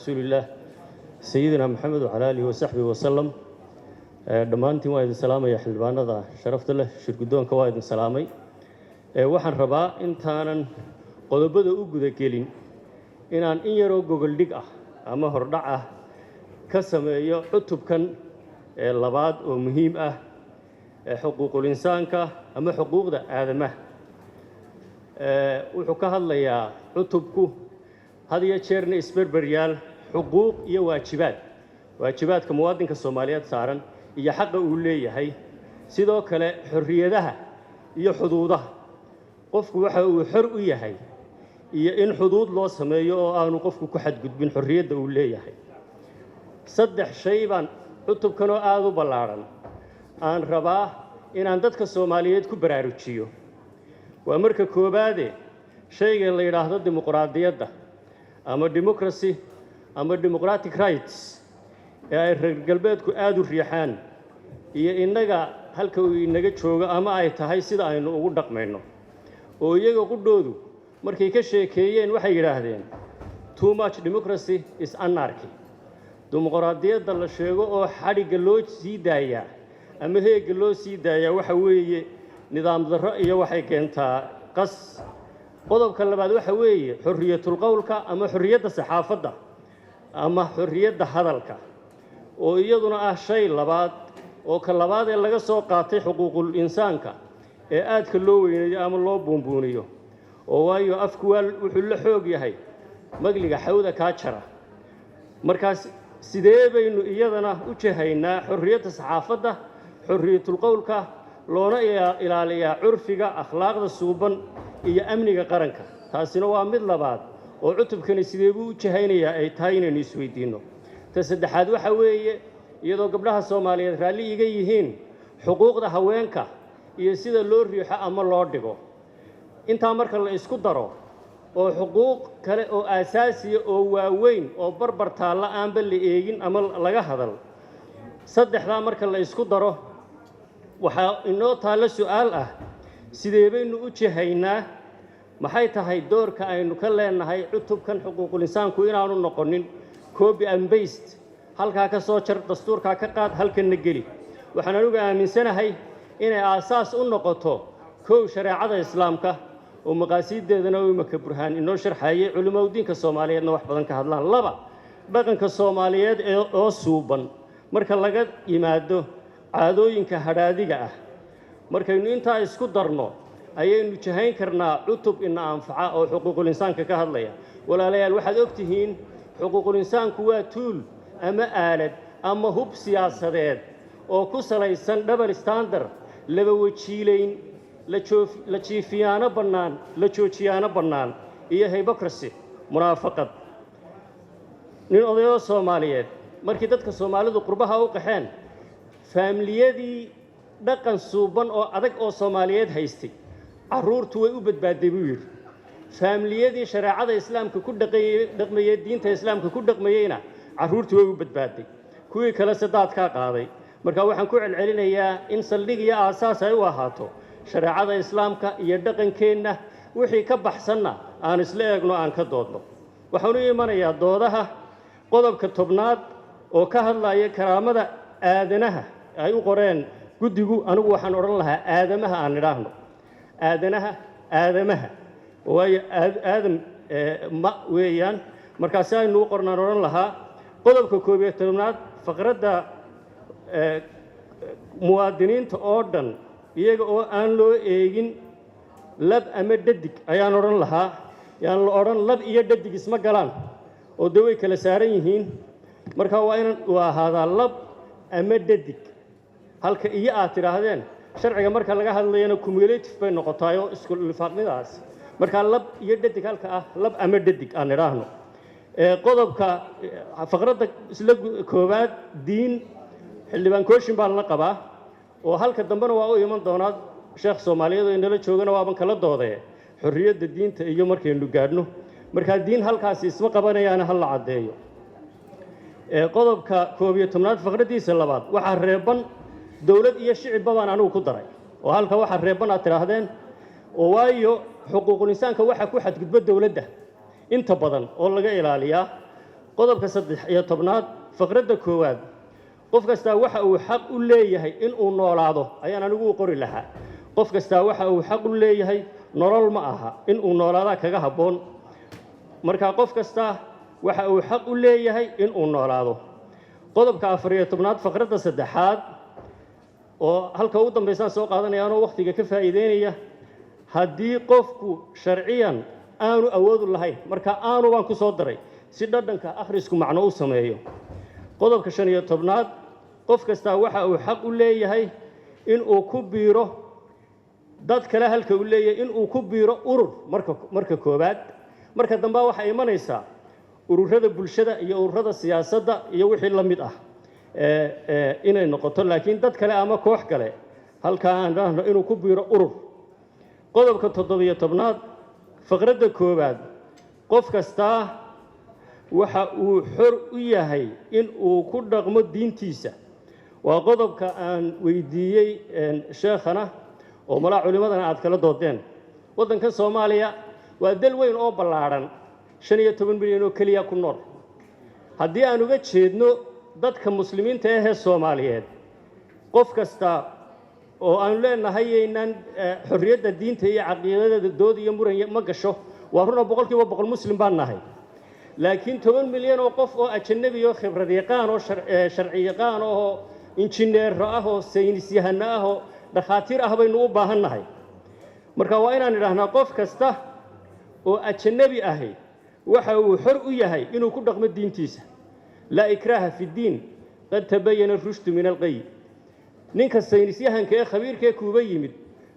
Rasuulillaah sayidina Maxamed wacalaa aalihi wasaxbihi wasalam. Dhammaantiin waa idin salaamaya. Xildhibaanada sharafta leh, shirguddoonka, waa idin salaamay. Waxaan rabaa intaanan qodobada u gudagelin inaan in yaroo gogoldhig ah ama hordhac ah ka sameeyo cutubkan ee labaad oo muhiim ah ee xuquuqul insaanka ama xuquuqda aadamaha. Wuxuu ka hadlayaa cutubku had iyo jeerna isberberyaal xuquuq iyo waajibaad, waajibaadka muwaadinka Soomaaliyeed saaran iyo xaqa uu leeyahay, sidoo kale xorriyadaha iyo xuduudaha qofku waxa uu xor u yahay, iyo in xuduud loo sameeyo oo aanu qofku ku xadgudbin xorriyadda uu leeyahay. Saddex shay baan cutubkan oo aada u ballaadhan aan rabaa inaan dadka Soomaaliyeed ku baraarujiyo. Waa marka koowaade, shayga la yidhaahdo dimuqraadiyadda ama democracy ama democratic rights ee ay reer galbeedku aada u riixaan iyo innaga halka uu inaga joogo ama ay tahay sida aynu ugu dhaqmayno, oo iyaga qudhoodu markay ka sheekeeyeen waxay yidhaahdeen, "Too much democracy is anarchy." Dimuqraadiyadda la sheego oo xadhigga loo sii daayaa ama heegga loo sii daayaa waxa weeye nidaam darro iyo waxay keentaa qas. Qodobka labaad waxa weeye xorriyatul qowlka ama xorriyadda saxaafadda ama xorriyadda hadalka, oo iyaduna ah shay labaad oo ka labaad ee laga soo qaatay xuquuqul insaanka ee aadka loo weyneeyo ama loo buunbuuniyo, oo waayo afku waa wuxuu la xoog yahay magliga xawda kaa jara. Markaas sidee baynu iyadana u jahaynaa xorriyadda saxaafadda, xorriyatul qowlka, loona ilaaliyaa curfiga akhlaaqda suuban iyo amniga qaranka? Taasina waa mid labaad oo cutubkani sidee buu u jahaynayaa ay tahay inaynu isweydiinno. Ta saddexaad waxa weeye, iyadoo gabdhaha Soomaaliyeed raalli iga yihiin, xuquuqda haweenka iyo sida loo riixo ama loo dhigo. Intaa marka la isku daro oo xuquuq kale oo aasaasiya oo waaweyn oo barbar taalla aanba la eegin ama laga hadal, saddexdaa marka la isku daro waxaa inoo taallo su'aal ah: sidee baynu u jihaynaa? Maxay tahay doorka aynu ka leenahay cutubkan xuquuqul insaanku inaanu noqonin copy and paste, halkaa ka soo jar, dastuurkaa ka qaad, halkanna geli? Waxaan anigu aaminsanahay inay aasaas u noqoto, kow, shareecada Islaamka oo maqaasiiddeedana uu imaka Burhaan inoo sharxayay, culimaudiinka Soomaaliyeedna wax badan ka hadlaan; laba, dhaqanka Soomaaliyeed ee oo suuban marka laga yimaado caadooyinka hadhaadiga ah. Markaynu intaa isku darno ayaynu jahayn karnaa cutub ina anfaca oo xuquuqul insaanka ka hadlaya. Walaalayaal, waxaad og tihiin xuquuqul insaanku waa tool ama aalad ama hub siyaasadeed oo ku salaysan double standard, laba wajiilayn, la jiifiyaano bannaan, la joojiyaano bannaan, iyo hypocrisy, munaafaqad. Nin odayoo Soomaaliyeed, markii dadka Soomaalidu qurbaha u qaxeen, faamiliyadii dhaqan suuban oo adag oo Soomaaliyeed haystay carruurtu way u badbaadday, buu yidhi. Faamiliyadii shareecada Islaamka ku dhaqmayey, diinta Islaamka ku dhaqmayeyna, carruurtu way u badbaadday, kuwii kale se daadkaa qaaday. Marka waxaan ku celcelinayaa in saldhig iyo aasaas ay u ahaato shareecada Islaamka iyo dhaqankeenna, wixii ka baxsanna aan isla eegno, aan ka doodno. Waxaan u imanayaa doodaha qodobka 10aad oo ka hadlaya karaamada aadanaha ay u qoreen guddigu. Anigu waxaan odhan lahaa aadamaha, aan idhaahno aadanaha, aadamaha, waayo aadam ma weeyaan. Markaasi aynu u qornaan odhan lahaa. Qodobka 11aad, faqradda, muwaadiniinta oo dhan iyaga oo aan loo eegin lab ama dhadig ayaan odhan lahaa. Yaan la odhan lab iyo dhadig isma galaan oo dee way kala saaran yihiin. Marka waa in uu ahaadaa lab ama dhadig halka iyo aad tidhaahdeen. Sharciga marka laga hadlayana cumulative bay noqotaayoo isku lifaaqnidaas. Markaa lab iyo dhadig halka ah, lab ama dhadig aan idhaahno. Qodobka faqradda isla koowaad, diin, xildhibaan Kooshin baan la qabaa, oo halka dambena waa u iman doonaa. Sheekh Soomaaliyeed oo inala joogana waaban kala doodee xorriyadda diinta iyo markaynu gaadhno. Markaa diin halkaasi isma qabanayaana, ha la caddeeyo. Qodobka 11aad, faqraddiisa labaad, waxaa reeban dowlad iyo shicibba baan anigu ku daray, oo halka waxaa reeban aad tidhaahdeen, oo waayo xuquuqul insaanka waxaa ku xadgudbo dowladda inta badan oo laga ilaaliyaa. Qodobka 13aad, faqradda koowaad, qof kastaa waxa uu xaq u leeyahay inuu noolaado ayaan anigu u qori lahaa. Qof kastaa waxa uu xaq u leeyahay nolol ma aha, inuu noolaadaa kaga habboon. Marka qof kastaa waxa uu xaq u leeyahay inuu noolaado. Qodobka 14aad, faqradda saddexaad, oo halka ugu dambaysaan soo qaadanaya anoo wakhtiga ka faa'iideynaya, haddii qofku sharciyan aanu awoodu lahayn, marka aanu baan ku soo daray si dhadhanka akhrisku macno u sameeyo. Qodobka 15aad, qof kastaa waxa uu xaq u leeyahay inuu ku biiro dad kale halka uu leeyahay inuu ku biiro urur. Marka koowaad, marka dambe waxaa imanaysaa ururada bulshada iyo ururada siyaasadda iyo wixii la mid ah inay noqoto, laakiin dad kale ama koox kale halkaa aan dhahno inuu ku biiro urur. Qodobka 17aad, faqradda koowaad, qof kastaa waxa uu xor u yahay in uu ku dhaqmo diintiisa. Waa qodobka aan weydiiyey sheekhana oo malaa culimmadana aad kala doodeen. Waddankan Soomaaliya waa dal weyn oo ballaadhan, 15 milyan oo keliya ku nool. Haddii aan uga jeedno dadka muslimiinta ahee Soomaaliyeed, qof kasta oo aanu leenahay yaynaan xorriyadda diinta iyo caqiidada dood iyo muran ma gasho, waa runa, 100% muslim baan nahay, laakiin 10 milyan oo qof oo ajanabi oo khibrad yaqaan oo sharci yaqaan oo injineero ah oo saynis yahano ah oo dhakhaatiir ah baynu u baahan nahay. Marka waa inaan idhaahnaa qof kasta oo ajanabi ahi waxa uu xor u yahay inuu ku dhaqmo diintiisa. Laa ikraaha fi ddiin, qad tabayana rushdu min alqay. Ninka saynisyahanka ee khabiirka ee kuuba yimid,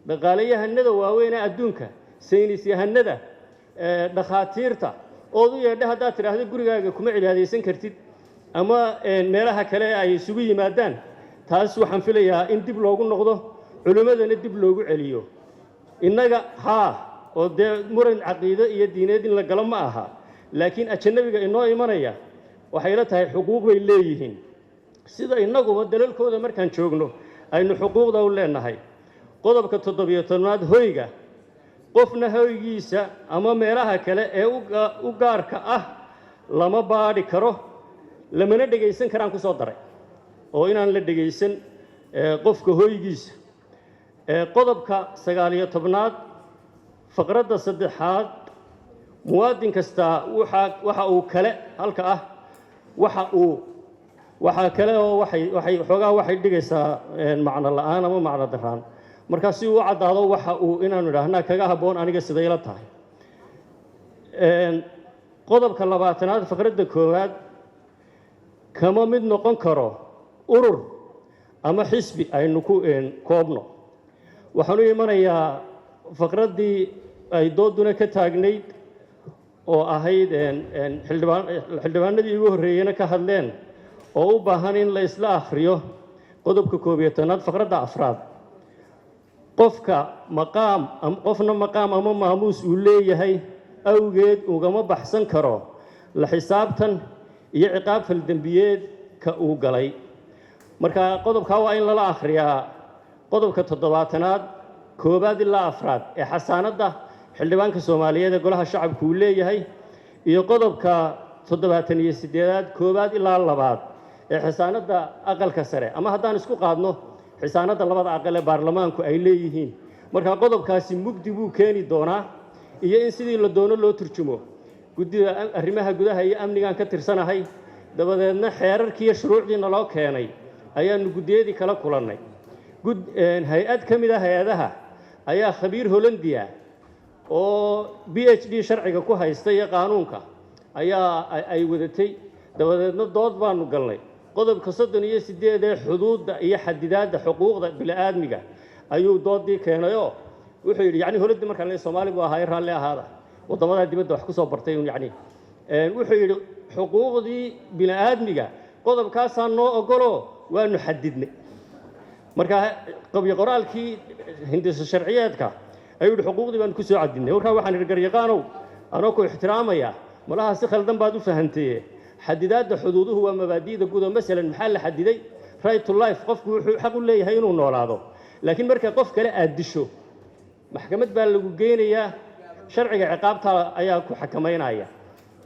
dhaqaalayahanada waaweyn ee adduunka, saynisyahanada, dhakhaatiirta ood u yeedha, haddaad tidhaahdo gurigaaga kuma cibaadaysan kartid ama meelaha kale ay isugu yimaadaan, taas waxaan filayaa in dib loogu noqdo, culimmadana dib loogu celiyo. Innaga haa oo dee muran caqiido iyo diineed in la galo ma aha, laakiin ajanabiga inoo imanaya waxay la tahay xuquuq bay leeyihiin, sida innaguba dalalkooda markaan joogno aynu xuquuqda u leenahay. Qodobka 17aad, hoyga, qofna hoygiisa ama meelaha kale ee u gaarka ah lama baadhi karo, lamana dhegaysan karaan ku soo daray, oo inaan la dhegaysan qofka hoygiisa. Qodobka 19aad, faqradda saddexaad, muwaadin kastaa waxa uu kale halka ah waxa uu waxaa kale oo waxay xoogaa waxay dhigaysaa macno la'aan ama macno darraan. Marka si uu u caddaado waxa uu inaanu idhaahnaa kaga habboon aniga siday la tahay. Qodobka 20aad, faqradda koowaad, kama mid noqon karo urur ama xisbi aynu ku koobno. Waxaan u imanayaa faqraddii ay dooduna ka taagnayd oo ahayd xildhibaanadii ugu horreeyena ka hadleen oo u baahan in la isla akhriyo. Qodobka 11aad, faqradda afraad, qofka maqaam, qofna maqaam ama maamuus uu leeyahay awgeed ugama baxsan karo la xisaabtan iyo ciqaab faldembiyeed ka uu galay. Marka qodobkaa waa in lala akhriyaa qodobka 70aad, koowaad ilaa afraad ee xasaanadda xildhibaanka Soomaaliyeed ee golaha shacabku uu leeyahay, iyo qodobka 78aad, koowaad ilaa labaad ee xasaanadda aqalka sare, ama haddaan isku qaadno xasaanadda labada aqal ee baarlamaanku ay leeyihiin. Marka qodobkaasi mugdi buu keeni doonaa iyo in sidii la doono loo turjumo. Guddida arrimaha gudaha iyo amnigaan ka tirsanahay, dabadeedna xeerarkii iyo shuruucdii naloo keenay ayaanu guddiyadii kala kulannay. Hay-ad ka mid a hay-adaha ayaa khabiir Hollandiya oo PhD sharciga ku haysta iyo qaanuunka ayaa ay wadatay, dabadeedna dood baanu galnay. Qodobka 38 ee xuduudda iyo xadidaadda xuquuqda bini'aadmiga ayuu doodii keenayoo wuxuu yidhi, yacni Hollandi markaan leeyahay Soomaali buu ahaa, raalli ahaada, waddamadaa dibadda wax ku soo bartay un, yacni wuxuu yidhi xuquuqdii bini'aadmiga qodobkaasaa noo ogoloo waanu xadidnay. Marka qabyo qoraalkii hindiso sharciyeedka ayuu yidhi xuquuqdii baanu ku soo cadidnay. Markaa waxaan idhi garyaqaanow, anoo ku ixtiraamaya, malaha si khaldan baad u fahanteeye, xadidaadda xuduuduhu waa mabaadi'da guud oo masalan maxaa la xadiday? Right to life, qofku wuxuu xaq u leeyahay inuu noolaado, laakiin marka qof kale aad disho maxkamad baa lagu geynayaa, sharciga ciqaabta ayaa ku xakamaynaya.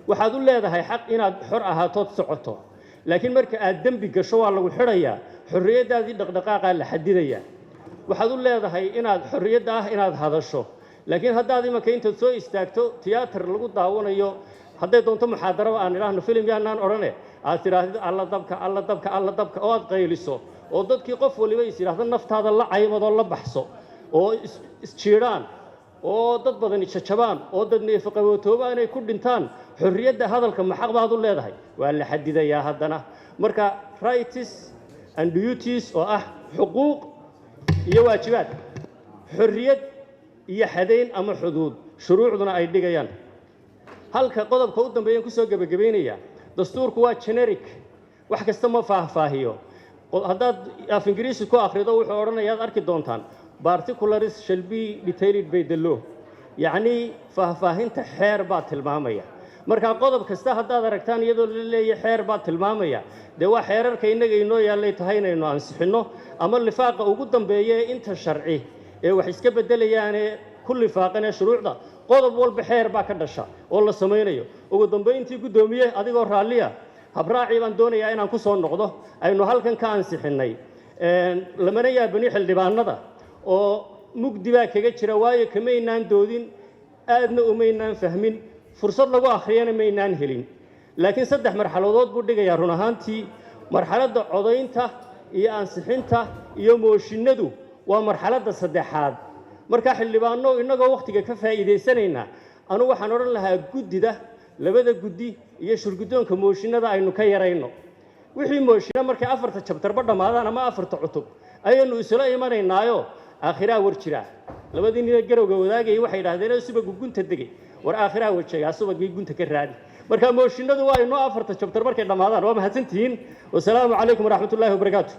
Waxaad u leedahay xaq inaad xor ahaatood socoto, laakiin marka aad dembi gasho waa lagu xidhayaa, xorriyaddaadii dhaqdhaqaaqaa la xadidayaa. Waxaad u leedahay inaad xorriyadda ah inaad hadasho, laakiin haddaad imanka intaad soo istaagto tiyaatar lagu daawanayo, hadday doonto muxaadaraba aan idhaahno, filim yaanaan odhane, aad tidhaahdid "Alla dabka, alla dabka, alla dabka" oo aad qayliso, oo dadkii qof waliba is yidhaahdo naftaada la caymadoo la baxso, oo isjiidhaan, oo dad badani jajabaan, oo dad neefaqabootooba inay ku dhintaan, xorriyadda hadalka ma xaq baad u leedahay? Waa la xadidayaa haddana. Marka rights and duties oo ah xuquuq iyo waajibaad, xorriyad iyo xadayn ama xuduud shuruucduna ay dhigayaan. Halka qodobka u dambeeyaan kusoo gebagabaynaya, dastuurku waa generic, wax kasta ma faahfaahiyo. Haddaad af Ingiriisi ku akhrido, wuxuu odhanayaad arki doontaan "Particulars shall be detailed by the law", yacnii faahfaahinta xeer baa tilmaamaya. Marka qodob kasta haddaad aragtaan iyadoo la leeyahay xeer baa tilmaamaya, dee waa xeerarka innaga inoo yaallay tahay inaynu ansixinno, ama lifaaqa ugu dambeeya ee inta sharci ee wax iska beddelayaane ku lifaaqan ee shuruucda, qodob walba xeer baa ka dhasha oo la samaynayo. Ugu dambayntii, guddoomiye, adigoo raalliya, habraacii baan doonayaa inaan ku soo noqdo aynu halkan ka ansixinnay. Lamana yaabani xildhibaanada oo mugdi baa kaga jira, waayo kamaynaan doodin, aadna umaynaan fahmin, fursad lagu akhriyana maynaan helin. Laakiin saddex marxaladood buu dhigayaa. Run ahaantii, marxaladda codaynta iyo ansixinta iyo mooshinadu waa marxaladda saddexaad. Marka xildhibaano, innagoo wakhtiga ka faa'iidaysanaynaa, anugu waxaan odhan lahaa guddida, labada guddi iyo shurguddoonka, mooshinada aynu ka yarayno. Wixii mooshina markay afarta chapterba dhammaadaan ama afarta cutub ayaynu isula imanaynaayo. Aakhiraa war jiraa. Labadii nina garowga wadaagayay waxay idhahdeen subagu gunta degay, war aakhiraa war jiraa, subagii gunta ka raadi. Marka mooshinadu waa inoo afarta chapter markay dhammaadaan. Waa mahadsantihiin. Wasalaamu calaykum waraxmatullaahi wabarakaatu.